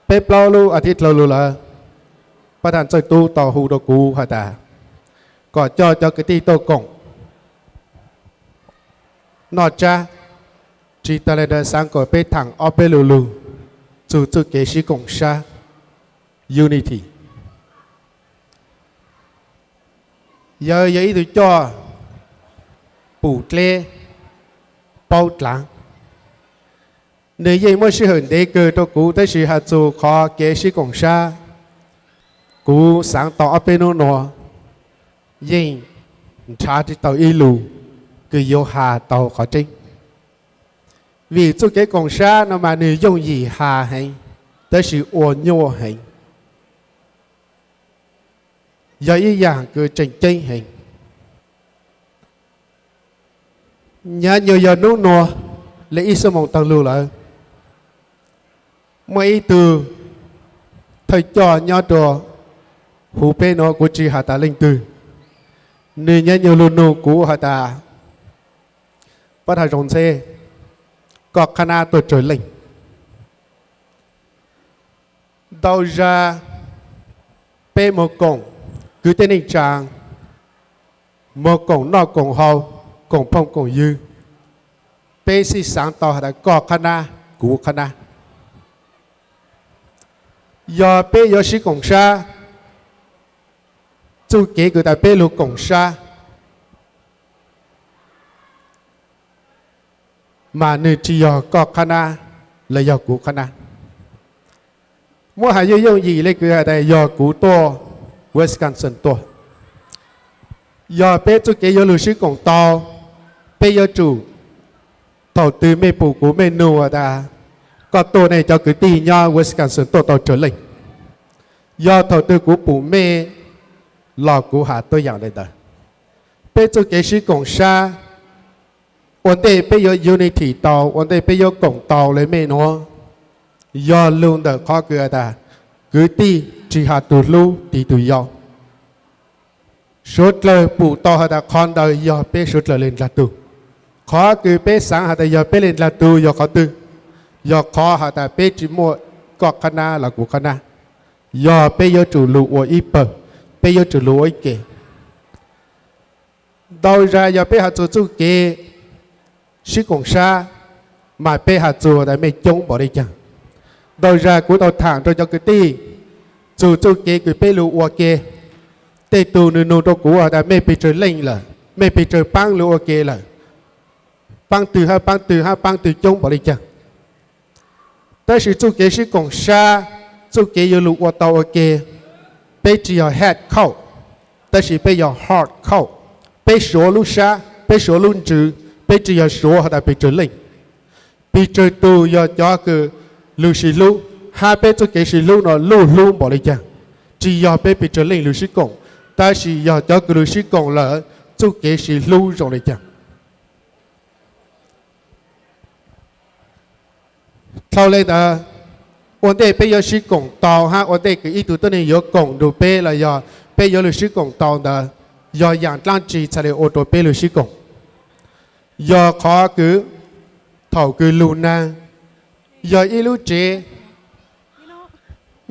peb plaub lub as thiv dlhau lug lawm, pab thav Txawj Tub tau hu rau kuv has tas kom coj cov kwv tij tuaj koom noj tsab, tsis tas le ntawd xaav kom peb thaam ob peb lu lug txug txuj kev sib koom sab, unity. Yawg yog ib tug coj pum dleb paub dlaav. Nwg yeej muab sij hawm ntev kawg rau kuv, tab sis has txug qhov kev sib koom sab, Kuv xaav tau ob peb nub nuav yeej nrhav tsi tau ib lus kws yuav has tau qhov tseeb. Vim txuj kev koom sab no mas nwg yooj yim has heev, tab sis ua nyuaj heev, yog ib yaam kws tseem ceeb heev. Nyav nyuag yog nub nuav le ib xuab moos taag lug lawm, muaj ib tug thawj coj nyob rua huv peb nuav, kuv tsi has tas leej twg, nwg nyav nyuag lug nug kuv has tas, Pab Thaj Zoov Ntxheb, koj qhab nab tuaj tsawg leej? Ntau zag peb moog koom kwv tij neej tsaa, moog koom noj koom haus, koom phooj koom ywg, peb sib xaav tau has tas koj qhab nab, kuv qhab nab. Yog peb yuav sib koom sab, txuj kev kws tas peb lug koom sab mas nwg tsi yog koj qhab nab los yog kuv qhab nab. Muab has yooj yooj yim le kws has tas yog kuv tuaj Wisconsin tuaj. Yog peb txuj kev yuav lug sib koom tau, peb yuav tsum, thaum twg mej pum kuv mej nug has tas, koj tuaj ne cov kwv tij nyob Wisconsin tuaj tau tsawg leej? Yog thaum twg kuv pum mej los kuv has tuab yaam le ntawd. Peb txuj kev sib koom sab, ua ntej peb yuav unity tau, ua ntej peb yuav koom tau le mej nuav, yog lug ntawm qhov kws has tas, kwv tij tsi has tug hlub tiv tug yau. Suav dlawg pum tau has tas qhov ntawd yog peb suav dlawg le ndlag tug. Qhov kws peb xaav has tas yog peb le ndlag tug yog qhov twg? Yog qhov has tas peb tsi muaj koj qhab nab los kuv qhab nab, yog peb yuav tsum lug ua ib pawg, peb yuav tsum lug ua ib ke. Ntau zag yog peb has txug txuj kev sib koom sab, mas peb has txug tas mej coob npaum le caag. Ntau zag kuv tau thaam rua cov kwv tij txug txuj kev kws peb lug ua ke, tej tug nwg nug rua kuv has tas mej pes tsawg leej lawm, mej pes tsawg paab lug ua ke lawm, paab twg hab paab twg hab paab twg coob npaum le caag. Tab sis txuj kev sib koom sab, txuj kev yuav lug ua tau ua ke, peb tsi yog head count, tab sis peb yog heart count. Peb suav lub sab, peb suav lub ntsws, peb tsi yog suav has tas pes tsawg leej. Pes tsawg tug yog cov kws lug sib hlub, hab peb txuj kev sib hlub no luj hlub npaum le caag. Tsi yog peb pes tsawg leej lug sib koom, tab sis yog cov kws lug sib koom lawm txuj kev sib hlub zoo le caag. Dlhau le ntawd, ua ntej peb yuav sib koom tau hab ua ntej kws ib tug tuab neeg yuav koom nrug peb los yog peb yuav lug sib koom tau ntawd, yog yaam dlaab tsi txhad le ua rua peb lug sib koom? Yog qhov kws thaum kws lug naag yog ib lub tsev,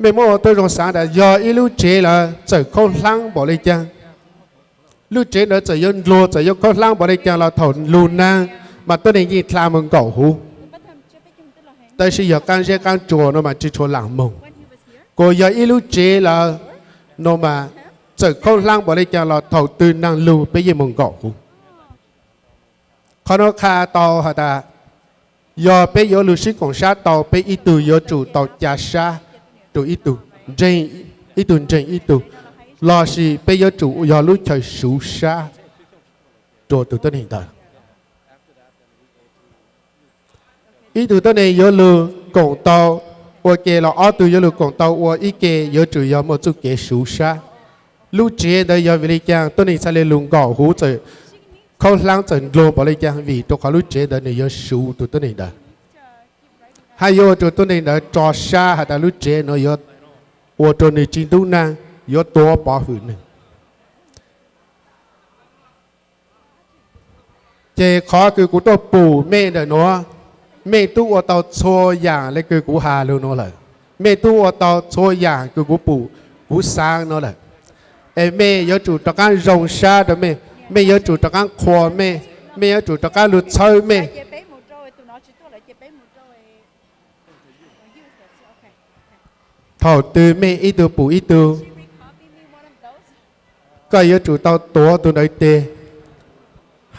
mej muab ua tuab zoo xaav tas yog ib lub tsev lawm txawm khaub hlaab npaum le caag, lub tsev ntawd txawm yuav ndluag txawm yuav khaub hlaab npaum le caag los thaum lug naag mas tuab neeg yeej dlha moog nkaum huv. Tab sis yog qaab zeb qaab tsua no mas tsi tshua laam moog. Kuas yog ib lub tsev lawm no mas txawm khaub hlaab npaum le caag los thaum twg naag lug peb yeej moog nkaum huv. Qhov nuav qha tau has tas, yog peb yuav lug sib koom sab tau, peb ib tug yuav tsum tau ca sab rua ib tug, ib tug ntseeg ib tug, lossis peb yuav tsum yog lub chaw suv sab rua tug tuab neeg ntawd. Ib tug tuab neeg yuav lug koom tau ua ke los ob tug yuav lug koom tau ua ib ke, yuav tsum yog muaj txuj kev suv sab. Lub tsev ntawd yog vim le caag tuab neeg txhad le lug nkaum huv txawm khaub hlaab txawm ndluag npaum le caag? Vim rua qhov lub tsev ntawd nwg yuav suv tug tuab neeg ntawd, hab yuav ua rua tuab neeg ntawd tso sab has tas lub tsev nuav yuav ua rua nwg tsi ntub naag, yuav tuav pov hwm nwg. Ces qhov kws kuv tuaj pum mej ntawm nuav, mej tub ua tau txhua yaam le kws kuv has lug nuav lawm. Mej tub ua tau txhua yaam kws kuv pum, kuv xaav nuav lawm. Es mej yuav tsum rov qaab zoo sab rua mej, mej yuav tsum rov qaab qhuas mej, mej yuav tsum rov qaab lug txhawb mej. Thaum twg mej ib tug pum ib tug, koj yuav tsum tau tuav tug ntawd teg,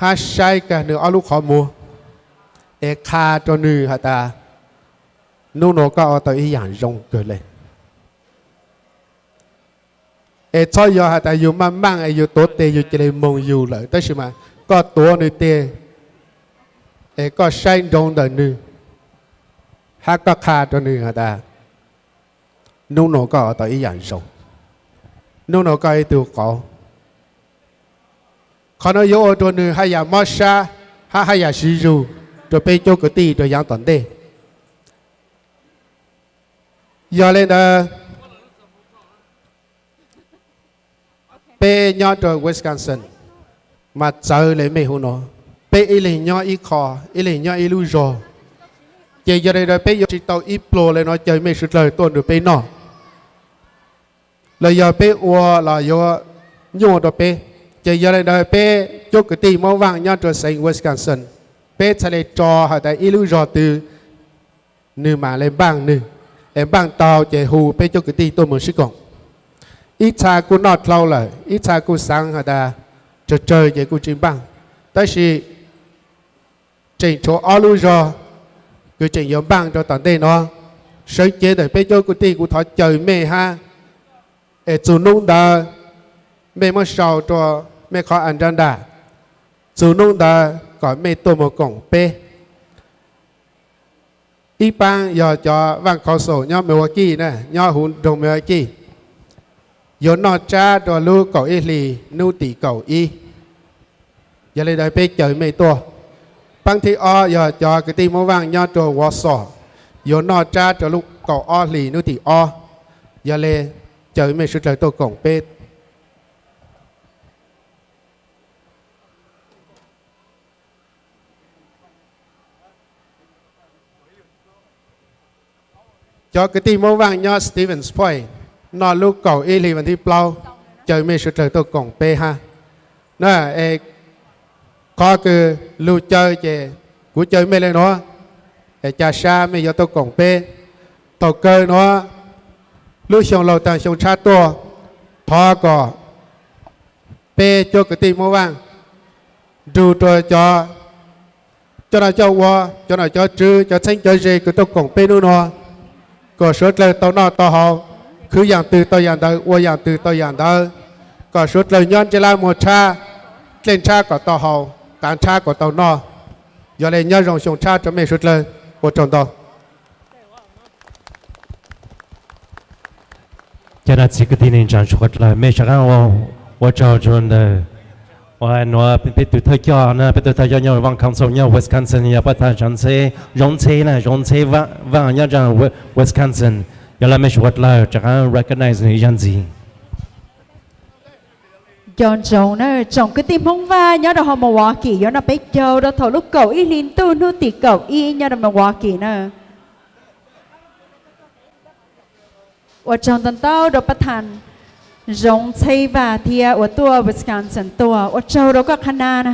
hab saib kag nwg ob lub qhov muag, es qha rua nwg has tas, nub nuav koj ua tau ib yaam zoo kawg le. Es txhob yog has tas yus maj maj es yus tuav tes yus cia li moog yus lawm, tab sis mas koj tuav nwg tes es koj saib nroo ntawm nwg, hab koj qha rua nwg has tas, nub nua koj tau ib yaam zoo, nub nua koj ib tug qauv. Qhov nuav yuav ua rua nwg haj yam mob sab hab haj yam siv zug rua peb cuab kwv tij rua yaav tom ntej. Yog le ntawd, peb nyob rua Wisconsin mas txawv le mej hu nuav, peb ib leeg nyob ib qho, ib leeg nyob ib lub zog, ces yog le ntawd peb yuav tsi tau ib pluag le nuav caw mej suav dlawg tuaj nrug peb noj, los yog peb ua los yuav nyuaj rua peb. Ces yog le ntawd peb cuab kwv tij Moob Vaaj nyob rua xeev Wisconsin, peb txhaj le tso has tas ib lub zog twg nwg mam le npaaj nwg, es npaaj tau ces hu peb cuab kwv tij tuaj moog sib koom. Ib txha kuj noj dlhau lawm, ib txha kuj xaav has tas tsawg tsawg ces kuj tsi npaaj, tab sis tseem tshuav ob lub zog kws tseem yuav npaaj rua tom ntej nuav. Sawv cev ntawm peb cuab kwv tij kuv thov caw mej hab, es txug nub ntawd mej muab sau rua mej qhov agenda, txug nub ntawd kom mej tuaj moog koom peb. Ib paab yog cov Vaaj Council nyob Milwaukee na, nyob huv nroog Milwaukee, yuav noj tsab rua lub kaum ib hlis nub tim kaum ib. Yog le ntawd peb caw mej tuaj. Paab thib ob yog cov kwv tij Moob Vaaj nyob rua Wausau, yuav noj tsab rua lub kaum ob hlis nub tim ob. Yog le caw mej suav dlawg tuaj koom peb. Cov kwv tij Moob Vaaj nyob Stevens Point, noj lub kaum ib hlis vas thib plaub, caw mej suav dlawg tuaj koom peb hab. Na, es qhov kws lug caw ces kuv caw mej le nuav, es ca sab mej yuav tuaj koom peb. Thaum kawg nuav, lub xyoo laug taag xyoo tshab tuaj, thov kom peb cuab kwv tij Moob Vaaj nrug rua cov, cov nom coj ua, cov nom cov tswv, cov txheeb cov ze kws tuaj koom peb nub nua, kom suav dlawg tau noj tau haus, khwv yaam twg tau yaam ntawd, ua yaam twg tau yaam ntawd, kom suav dlawg nyob ntsej lab muag tshab, dlej ntshab kom tau haus, qav ntshab kom tau noj. Yog le nyob zoo xyoo tshab rua mej suav dlawg, ua tsaug ntau. Cov nam txiv kwv tij neej tsaa suav dlawg, mej sab qaab ua tsaug rua ntawm, ua nuav peb tug thawj coj na, peb tug thawj coj nyob Vaaj Council nyob Wisconsin, yog pab thav Zoov Ntxheb na, Zoov Ntxheb Vaaj nyob Wisconsin, yog le mej suav dlawg rov qaab recognize nwg ib zaug ntxiv. Nco ntsoov na, tsoom kwv tij Hmoob Vaj nyob rau hauv Milwaukee yuav noj peb caug rau thaum lub kaum ib hli ntuj hnub tim kaum ib nyob rau Milwaukee na. Ua tsaug ntau ntau rau pab thav Zoov Ntxheb Vaj thiab uas tuaj Wisconsin tuaj, ua tsaug rau koj qhab nab na.